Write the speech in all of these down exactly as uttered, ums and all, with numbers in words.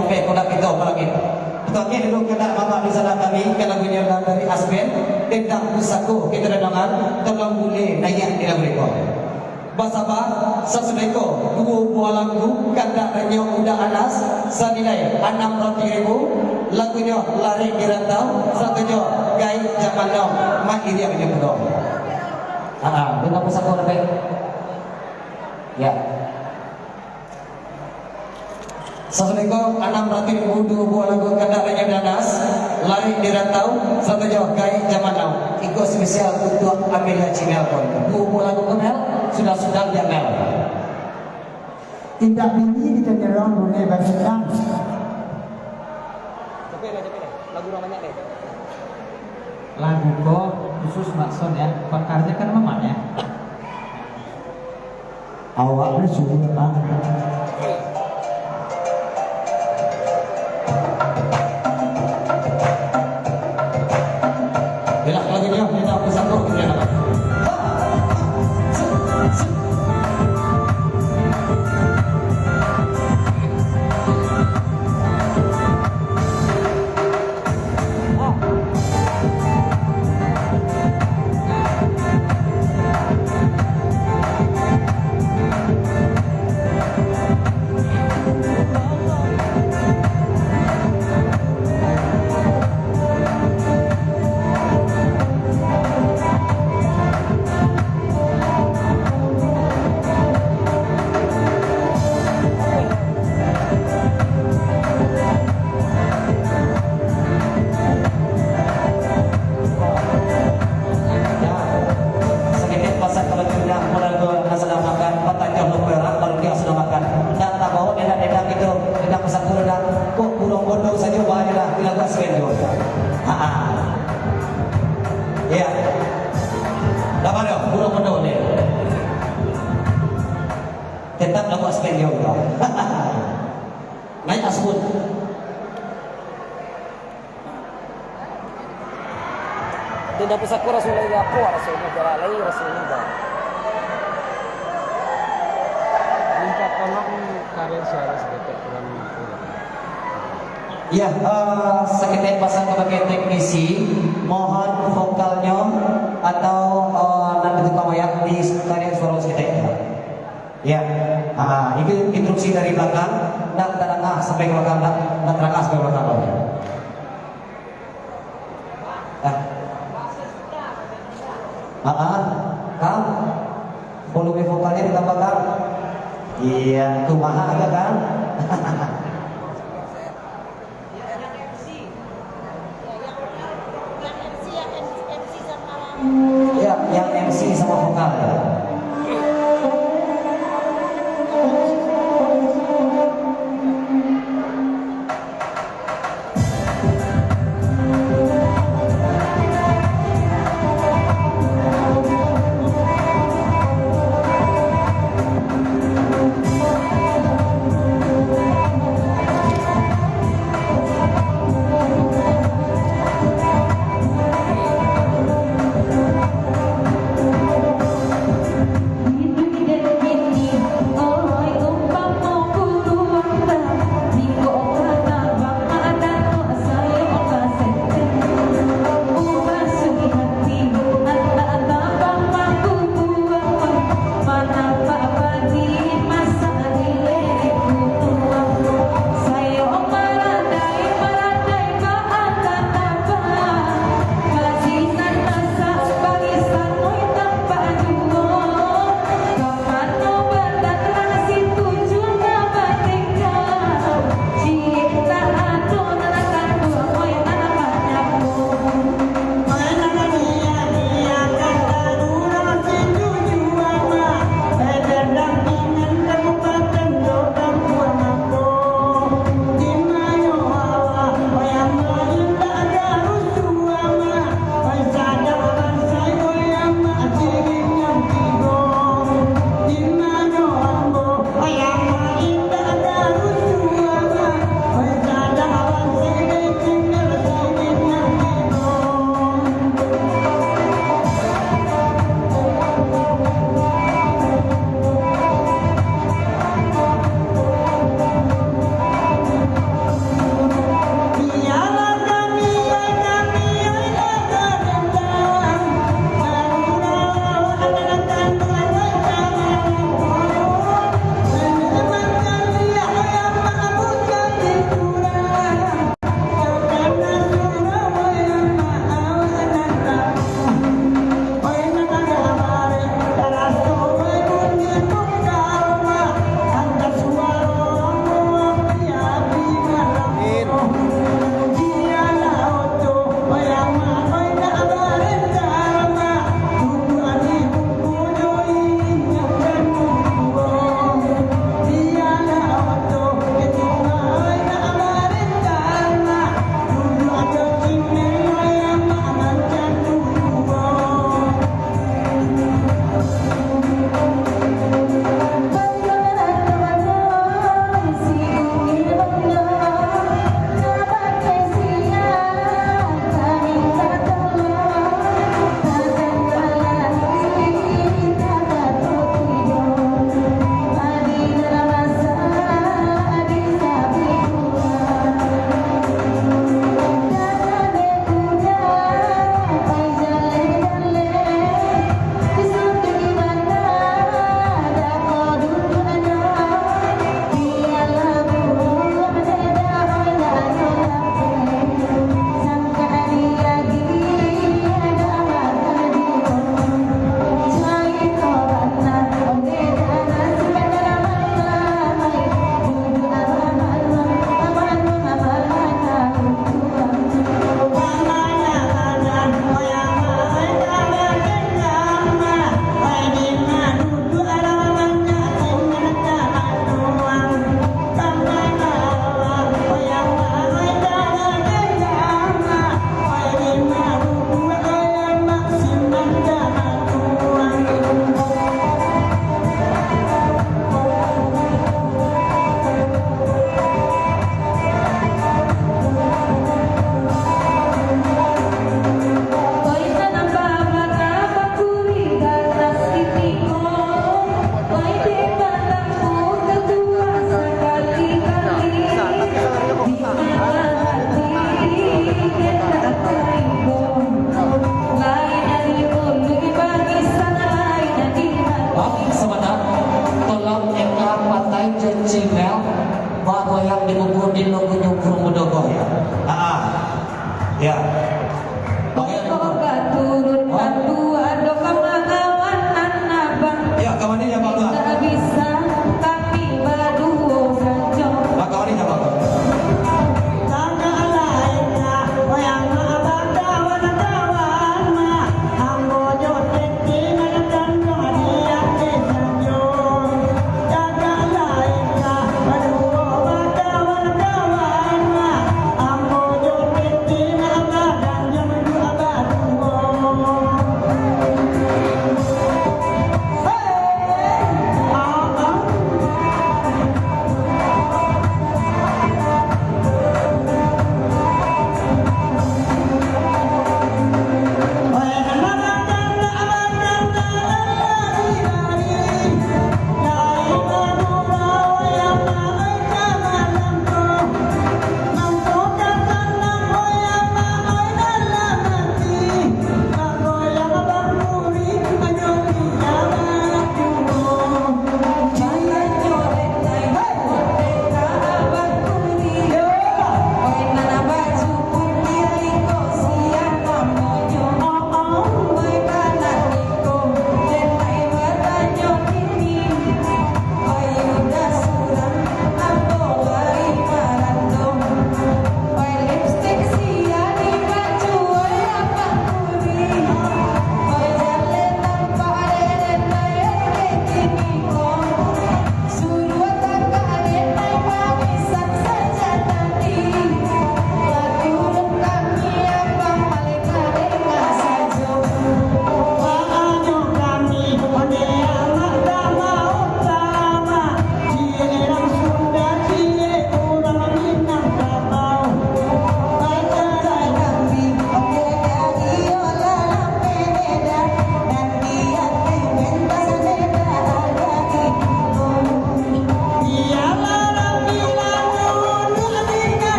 Oke, kok dak kito palangit. Kito oke dulu kandak mamak di sana kami, kalau lagunyo lah dari Aspen, tentang pusako kito renungan, tolong bulek naiak di lagu riko. Basaba, sasudah ko, duo buah lagu, kandak renyo Uda Anas, sanilai anam ratuih ribu, lagunyo Larik di Rantau, sarato jo Gaek Jaman Now, mairiang jo pulo. Ha, ha, dengan pusako, Rabe. Ya. Sasudah ko, anam ratuih ribu duo buah lagu kandak renyo Uda Anas, Larik di Rantau, sarato jo Gaek Jaman Now. Iko spesial untuak Amelia Cimel pun. Duo buah lagu ko, Mel, sudah-sudah diak, Mel. Indak bini di tangerang, bulek basandang. Capek lah, capek lah. Lagu urang banyak deh. Lagu ko khusus Mak Son ya, pakarjakan mamak ya. Awak ni suruh, Bang. Yalah, kalau gitu, kita bersatu, kita dapat. Saketek pasan kalau tidak, modal tu nak sadang makan, batanjah lo perak, baru dia sudah makan. Dah tak bawa, dia nak, dia nak gitu, dia nak pesan guru dah. Kok burung bodoh saja, bahaya dah, tidak buat spend tu. Ha, ha. Ya. Dah mana? Burung bodoh ni. Tetap dah buat spend dia udah. Naik asbun. Tidak pusako rasonyo, apo rasonyo, jalan lai rasonyo, Bang. Minta tolong karya suara saketek kurang mampu. Ya, eh, saketek pasan kabake teknisi, mohon vokalnyo atau, eh, nan ditukang wayak di karya suara saketek. Ya, ha, itu instruksi dari belakang, ndak tadanga sampai ka belakang, ndak, ndak tadanga sampai ka belakang. Ah. Ha, ha. Kang, volume vokalnya ditambahkan. Iya, kumaha agak, Kang? Ya, yang M C sama vokal, ya.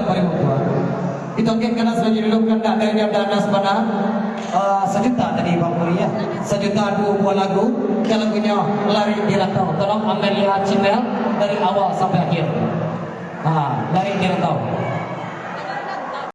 Baribu buah. Itu mungkin karena sudah didulukan, nak dari Danas Bana. Eh, sajuta tadi, Bang Puri, ya. Sajuta dua buah lagu. Yang lagunyo Lari di Rantau. Tolong Amelia Chimel dari awal sampai akhir. Ha, Lari di Rantau.